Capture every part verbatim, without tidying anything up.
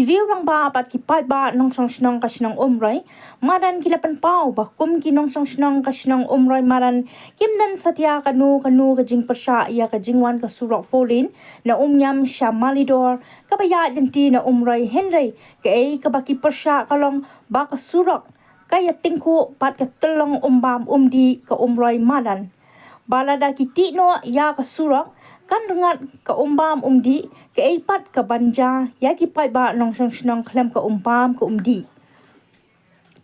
Riew rangbah bad ki paidbah nongshong shnong ka shnong Umroi Madan ki la pynpaw ba kum ki nongshong shnong ka shnong Umroi Madan kim don satia kano kano ka jingpyrshah ïa ka jingwan ka surok four lane na Umïam sha Malidor kaba ïaid lynti na Umroi, hynrei kaei kaba ki pyrshah ka long ba ka surok ka ïa tyngkhuh bad ka tyllong umbam umdih ka Umroi Madan. Ba lada ki tih noh ïa ka surok kan rngat ka umbam umdih, kaei pat kaban jia ïa ki paidbah nongshong shnong khlem ka umbam ka umdih.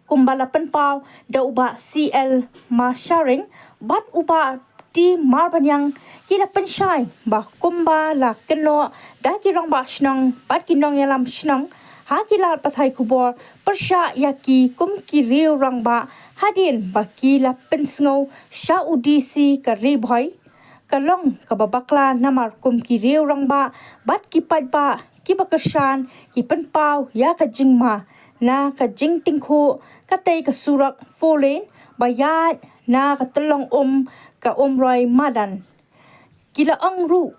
Kumba la pynpaw da u Bah C L Masharing bad u Bah T Marbaniang, ki la pynshai ba kumba la kynnoh da ki rangbah shnong bad ki nongïalam shnong ha ki lad pathai khubor pyrshah ïa ki kum ki riew rangbah hadien ba ki la pynsngew sha u D C ka Ri Bhoi, ka long kaba bakla namar kum ki riew rangbah bad ki paidbah kiba kyrshan ki pynpaw ïa ka jingma na ka jingtyngkhuh katei ka surok four lane ba ïaid na ka tyllong um ka Umroi Madan. Ki la ong ruh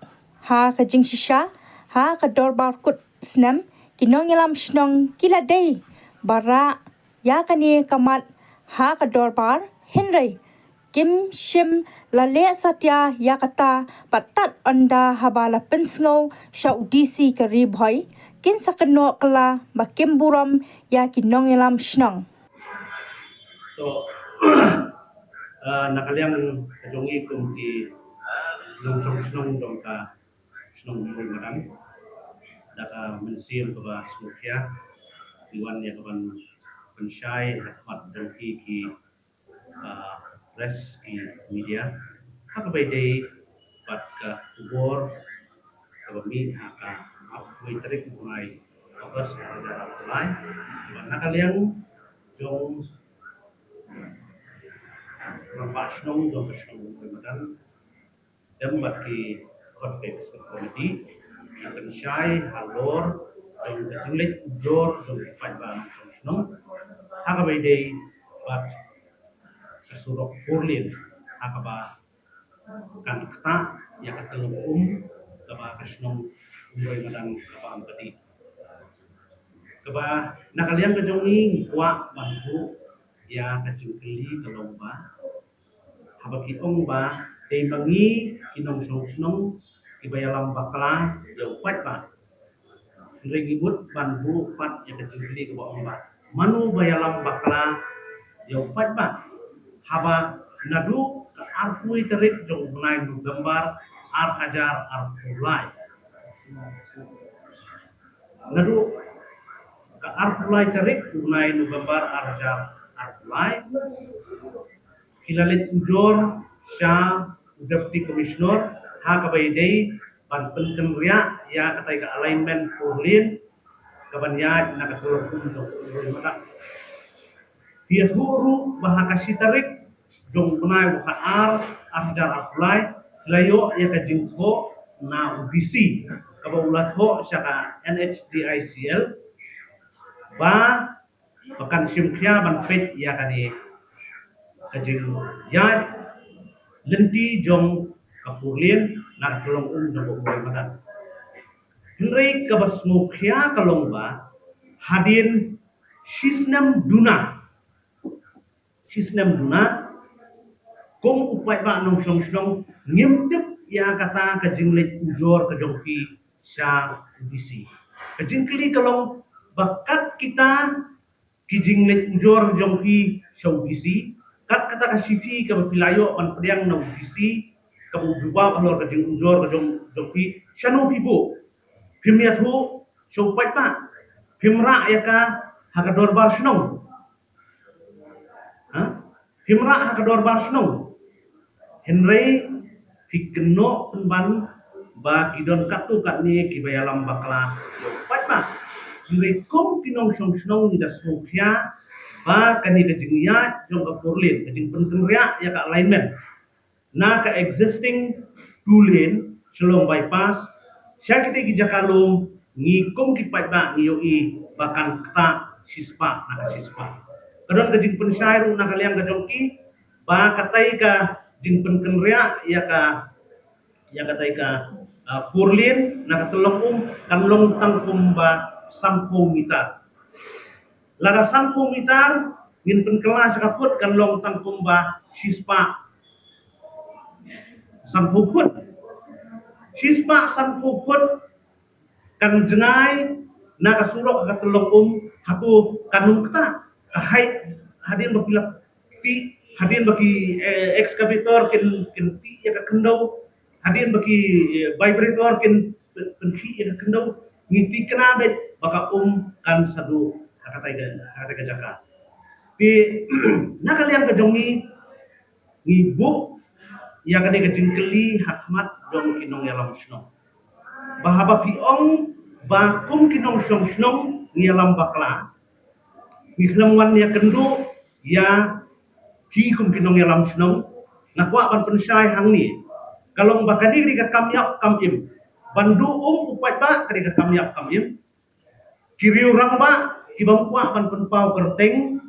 ha ka jingshisha ha ka dorbar kut snem, ki nongïalam shnong ki la dei ba rah ïa kane ka mat ha ka dorbar, hynrei kim shym la leh satia ïa kata, bad tad ynda haba la pynsngew sha u D C ka Ri Bhoi kin sa kynnoh kylla ba kim burom ïa ki nongïalam shnong. To, ah, na ka liang ka jong ngi kum ki nongshong shnong jong ka shnong Umroi Madan, da ka mynsiem kaba sngewkhia ngi wan ïa kaban pynshai ha khmat jong ki, ki ah, press, ki media ha kaba ïadei bad ka khubor kaba mih ha ka arphew tarik u bnai August ar hajar arphew lai. Bad na ka liang jong rangbah shnong jong ka shnong Umroi Madan, lem bad ki khot ka executive committee, ngi pynshai halor jong ka jingleit ujor jong ki paidbah nongshong shnong ha kaba ïadei bad ka surok four lane ha kaba kan ktah ïa ka tyllong um kaba ka shnong Umroi Madan ka bam ka dih. Kaba na ka liang ka jong ngi ngi kwah ban buh ïa ka jingkylli ka long ba, haba ki ong ba dei ma ngi ki nongshong shnong kiba ïalam bakla ïa u paidbah, hynrei ngi mut ban buh pat ïa ka jingkylli kaba ong ba, mano ba ïalam bakla ïa u paidbah haba naduh ka arphew tarik jong u bnai November ar hajar arphew lai? Naduh ka arphew lai tarik u bnai November ar hajar arphew lai, ki la leit ujor sha u Deputy Commissioner ha kaba ïadei ban pynkynriah ïa katai ka alignment four lane kaban ïaid na ka tyllong um jong Umroi Madan. Phi ïathuh ruh ba ha ka shi tarik jong u bnai ba khatar ar hajar arphew lai, la ïoh ïa ka jingthoh na u D C kaba u la thoh sha ka N H D I C L ba, ba kan shim khia ban peit ïa kane ka jingïaid lynti jong ka four lane na ka tyllong um jong ka Umroi Madan. Hynrei kaba sngewkhia ka long ba hadien shisnem duna, shisnem duna, kum u paidbah nongshong shnong ngim tip ïa kata ka jingleit ujor ka jong phi sha u D C. Ka jingkylli ka long ba kat kita ki jingleit ujor jong phi sha u D C, kat kata ka shithi kaba phi la ïoh ban pdiang na u D C kaba u jubab halor ka jingujor ka jong, jong phi, shano phi buh? Phim ïathuh sha u paidbah, phim rah ïa ka ha ka dorbar shnong. Ha? Phim rah ha ka dorbar shnong. Hynrei phi kynnoh pynban ba ki don katto katne kiba ïalam bakla ïa u paidbah. Hynrei kum ki nongshong shnong ngi da sngewkhia ba kane ka jingïaid jong ka four lane, ka jingpynkynriah ïa ka alignment na ka existing two lane Shillong bypass sha kita ki jaka lum, ngi kum ki paidbah ngi ïohi ba kan ktah shispah na ka shispah. Ka don ka jingpynshai ruh na ka liang ka jong ki ba katai ka jingpynkynriah ïa ka, ïa katai ka, ah, four lane na ka tyllong um kan long tang kumba Sanphew mitar. Lada sanphew mitar, ngin pynkylla sha ka phut kan long tang kumba shispah sanphew phut. Shispah sanphew phut kan jngai na ka surok ha ka tyllong um, hato kan ym ktah. Ka height, hadien ba ki la tih, hadien ba ki, eh, excavator kin, kin tih ïa ka khyndew, hadien ba ki, eh, vibrator kin pyn-, pynkhih ïa ka khyndew, ngi tikna beit ba ka um kan sa duh ha katei ka, ha katei ka jaka. Te na ka liang ka jong ngi, ngi buh ïa kane ka jingkylli ha khmat jong ki nongïalam shnong. Ba haba phi ong ba kum ki nongshong shnong ngi ïalam bakla, ngi khlem wan ïakynduh ïa phi kum ki nongïalam shnong, nga kwah ban pynshai hangne. Ka long ba kane ka dei ka kam ïap kam im. Ban duh um u paidbah ka dei ka kam ïap kam im. Ki riew rangbah kiba ym kwah ban pynpaw kyrteng,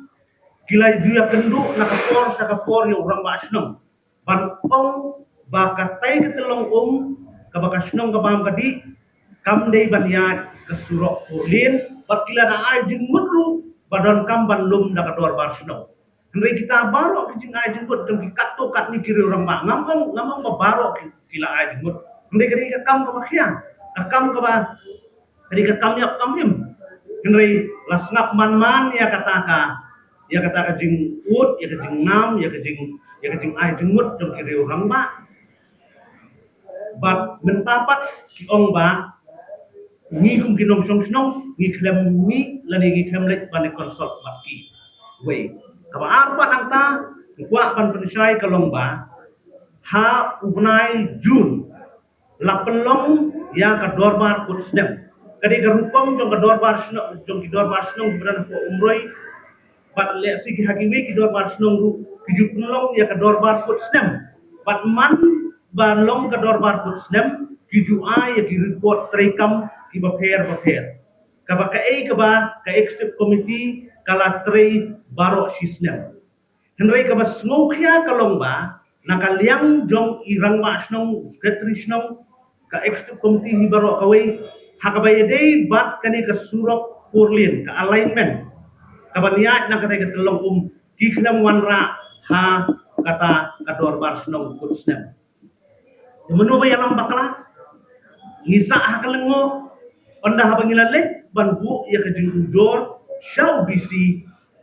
ki la ju ïakynduh na ka por sha ka por ïa u rangbah shnong ban ong ba katei ka tyllong um kaba ka shnong ka bam ka dih kam dei ban ïaid ka surok four lane, bad ki la da ai jingmut ruh ba donkam ban lum da ka dorbar shnong. Hynrei kita baroh ki jingai jingmut jong ki katto katne ki riew rangbah, ngam ong, ngam ong ba baroh ki, ki la ai jingmut. Hynrei ka dei ka kam kaba khia, ka kam kaba, ka dei ka kam ïap kam im. Hynrei la sngap man man ïa kata ka, ïa kata ka jingud, ïa ka jingnam, ïa ka jing, ïa ka jingai jingmut jong ki riew rangbah. Bad mynta pat ki ong ba ngi kum ki nongshong shnong ngi khlem mih lane ngi khlem leit ban consult bad ki. Wei, kaba ar pat nangta, nga kwah ban pynshai ka long ba ha u bnai June la pynlong ïa ka dorbar kut snem. Ka dei ka rukom jong ka dorbar shnong, jong ki dorbar shnong kiba don hapoh Umroi. Bad lehse ki ha kiwei ki dorbar shnong ruh ki ju pynlong ïa ka dorbar kut snem. Bad man ba long ka dorbar kut snem, ki ju ai ïa ki report treikam kiba pher bapher. Kaba kaei kaba ka executive committee ka la trei baroh shi snem. Hynrei kaba sngewkhia ka long ba na ka liang jong i rangbah shnong, secretary shnong, ka executive committee hi baroh kawei, ha kaba ïadei bad kane ka surok four lane, ka alignment kaban ïaid na katei ka tyllong um, ki khlem wanrah ha kata ka dorbar shnong kut snem. Te mano ba ïalam bakla? Ngi sah ha ka lyngngoh, ynda haba ngi la leit ban buh ïa ka jingujor sha u D C,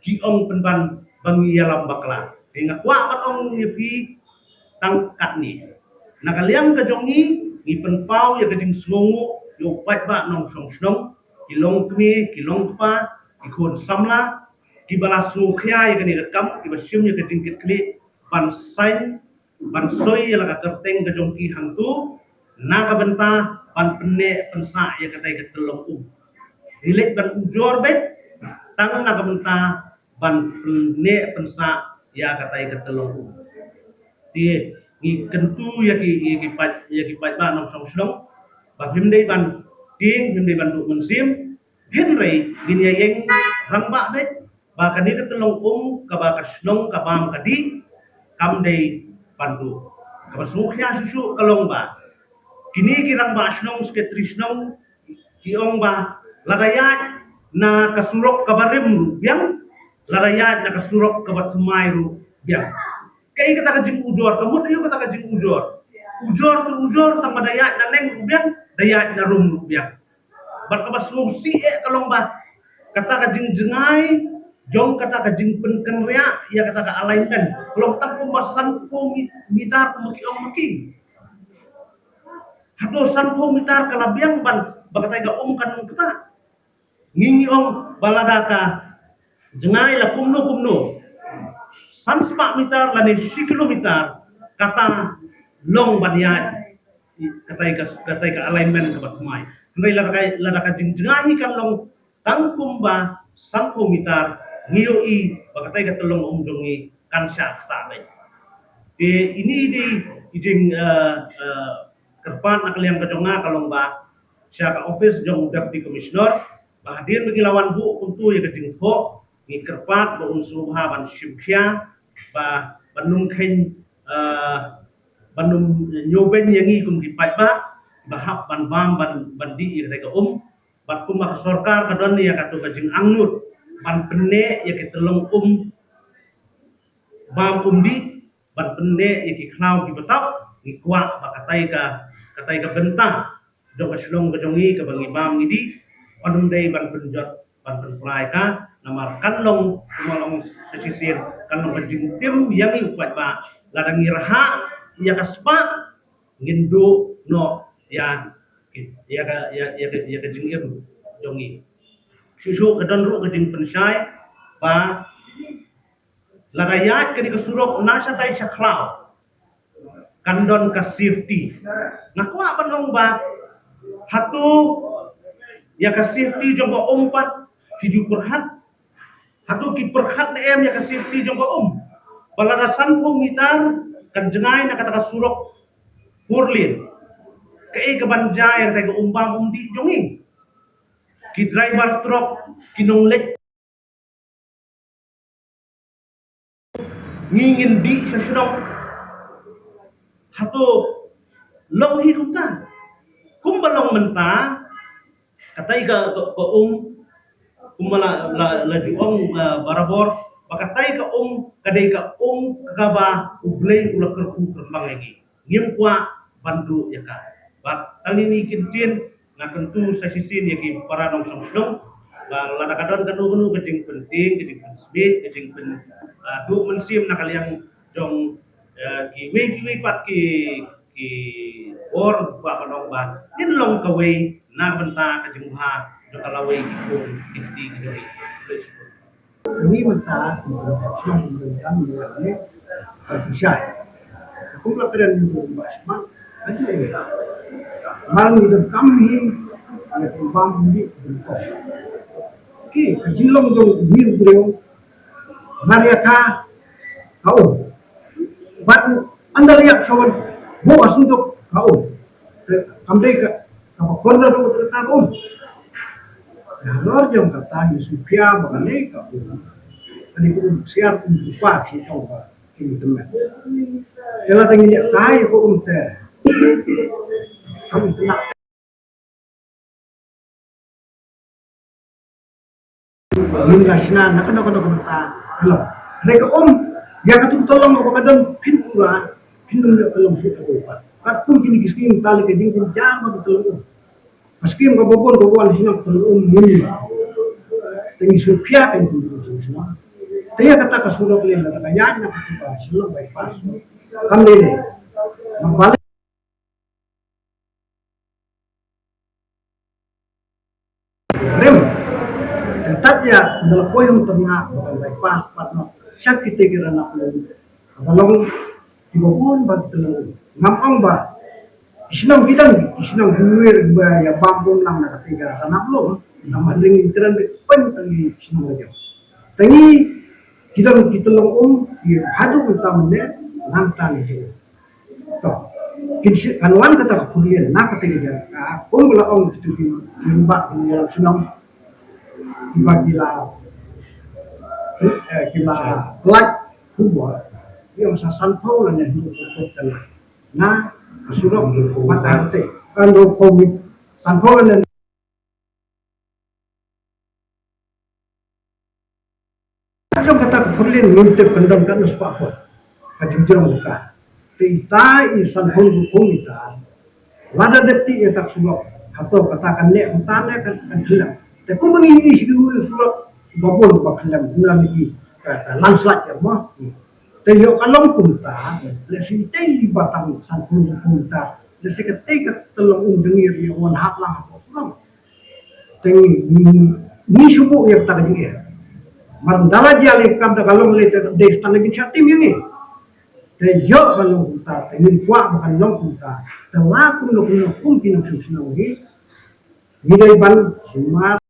ki ong pynban ba ngi ïalam bakla. Te nga kwah ban ong ïa phi tang katne. Na ka liang ka jong ngi, ngi pynpaw ïa ka jingsngewnguh ïa u paidbah nongshong shnong, ki longkmie, ki longkpa, ki khun samla, kiba la sngewkhia ïa kane ka kam, kiba shim ïa ka jingkitkhlieh ban sign, ban soi ïa la ka kyrteng ka jong ki hangto, na ka bynta ban pynneh pynsah ïa katei ka tyllong um. Ngi leit ban ujor beit tang na ka bynta ban pynneh pynsah ïa katei ka tyllong um. Te ngi kyntu ïa ki, ïa ki paid, ïa ki paidbah nongshong shnong ba phim dei ban tieng, phim dei ban duh mynsiem. Hynrei ngin ïa ïeng rangbah beit ba kane ka tyllong um kaba ka shnong ka bam ka dih kam dei ban duh. Kaba sngewkhia shuh shuh ka long ba kine ki rangbah shnong, secretary shnong, ki ong ba lada ïaid na ka surok kaba rim ruh biang, lada ïaid na ka surok kaba thymmai ruh biang. Kaei kata ka jingujor, ka mut aïu kata ka jingujor? Ujor tu ujor, tang ba da ïaid na neng ruh biang, da ïaid na rum ruh biang. Bad kaba sngewsih eh ka long ba kata ka jingjngai jong kata ka jingpynkynriah ïa kata ka alignment ka long tang kumba sanphew mi-, mitar kumba ki ong ma ki. Hato sanphew mitar ka la biang ban ba katei ka um kan ym ktah? Ngi ngi ong ba lada ka jngai la kumno kumno, san spah mitar lane shi kilometer, kata long ban ïaid katei ka, katei ka alignment kaba thymmai. Hynrei lada ka, lada ka jingjngai hi kan long tang kumba sanphew mitar, ngi ïohi ba katei ka tyllong um jong ngi kan shah ktah beit. Te ine i dei i jing, eh, eh, kyrpad na ka liang ka jong nga ka long ba sha ka office jong u Deputy Commissioner ba hadien ba ngi la wan buh kumto ïa ka jingthoh, ngi kyrpad ba un sngewbha ban shim khia, ba ban ym kheiñ, eh, ban ym ñiewbeiñ ïa ngi kum ki paidbah ba hap ban bam ban, ban dih ïa katei ka um. Bad kumba ka sorkar ka don ïa katu ka jingangnud ban pynneh ïa ki tyllong um bam um dih, ban pynneh ïa ki khlaw ki batap, ngi kwah ba katai ka, katai ka bynta jong ka shnong ka jong ngi kaba ngi bam ngi dih, yn ym dei ban pynjot ban pynpra ïa ka, namar kan long kumba long sa shisien, kan long ka jingtim ïa ngi u paidbah. Lada ngi rhah ïa ka spah, ngin duh noh ïa, ïa ka, ïa, ïa ka, ïa ka jingim jong ngi. Shuh shuh ka don ruh ka jingpynshai ba lada ïaid kane ka surok na shatai sha khlaw, kan don ka safety. Nga kwah ban ong ba hato ïa ka safety jong ka um pat ki ju pyrkhat? Hato ki pyrkhat ne em ïa ka safety jong ka um? Ba lada sanphew mitar kan jngai na kata ka surok four lane, kaei kaban jia ïa kata ka um bam um dih jong ngi? Ki driver truck, ki nongleit, ngi ngin dih sha shnong. Hato long hi kumta? Kumba long mynta, katai ka, ka, ka um, kumba la, la, la ju ong, uh, barabor ba katai ka um ka dei ka um kaba U Blei u la kyrkhu kyrpang ïa ngi. Ngim kwah ban duh ïa ka. Bad tang ine i kyntien, nga kyntu sa shisien ïa ki para nongshong shnong ba lada ka don kano kano ka jingpyntieng, ka jingpynsmit, ka jingpyn, ah, duh mynsiem na ka liang jong, eh, kiwei kiwei pat ki, ki bor, ba ka nong ba ngin long kawei na ka bynta ka jingbha jong ka lawei ki khun ki kti ki jong ngi. Khublei shibun. Ngi mynta ki nongshong shnong mynta ngi la leh ka pisa. Kum la kren ngi ba smat. Mar ngi donkam hi, ngi bam ngi donkam. Ki ka jinglong jong ngi u briew, mar ïa ka, ka um. Bad ynda la ïap sha wan, buh ha sanduk, ka um. Te kam dei ka, kaba kordor ruh te kata ka um. Halor jong kata ngi sngewkhia ba kane ka um, kane ka um ksiar, um kpa, ki ong ba ki tymmen. Te lada ngi leh kai ka um te, kam itynnad. Ngim da shna na kano kano ka bynta. Hynrei ka um, ïa katu ka tyllong kaba ka don phin pura, phin ym ïoh ka long shuh ka um pat. Katkum kine ki skim, ka leh ka jingjynjar ba ka tyllong um. Ka skim kaba bun kaba wan shnong ka tyllong um, ngim. Te ngi sngewkhia ka ngi sngewkhia. Te ïa kata ka surok lei, lada ka ïaid na katu ka Shillong bypass, kam lei lei. Namar balei? Rim. Te tat ïa, ynda la poi ha Umtyrnga, ba kan bypass pat noh sha kitei ki ranab lum, ba long kiba bun ba ki tyllong um. Ngam ong ba ki shnong ki don, ki shnong kiwei ba ïa bam bun lang na katei ka ranab lum, namar ngi kren beit pyn tang ki shnong la jong. Te ngi ki don ki tyllong um, ki haduh mynta mynne, nangta ngi jong. To, kin shi, kan wan kata ka four lane na kata ka jaka, kum ba la ong kitu ki, ki rangbah ki rangbah shnong, kiba ki la, eh, ki la lait khubor, ki ong sa sanphew lane hynñiew phew phut tylla na ka surok, mata te, kan do covid, sanphew lane. Jong kata ka four lane ngim tip kan don katno spah phut ka jingjrong jong ka. Te ita i sanphew rukom ita, lada dep tih ïa kata ka surok, hato kata kan neh kumta ne kan, kan khyllem? Te kumba ngi ïohi sha kiwei ki surok ba bun ba khyllem, na ki, ka, ka landslide ka mo. Te ïoh ka long kumta, lehse itei i ba tang sanphew rukom ita, lehse katei ka tyllong um jong ngi ïoh wan hap lang hapoh surok. Te ngi, ngi, ngi shu buh ïa kata ka jingeh. Mar ynda la jia lei kam da ka long lei te dei tang ka jingshah tim ïa ngi. Te ïoh ka long kumta, te ngin kwah ba kan long kumta. Te la kumno kumno kum ki nongshong shnong hi, ngi dei ban sumar.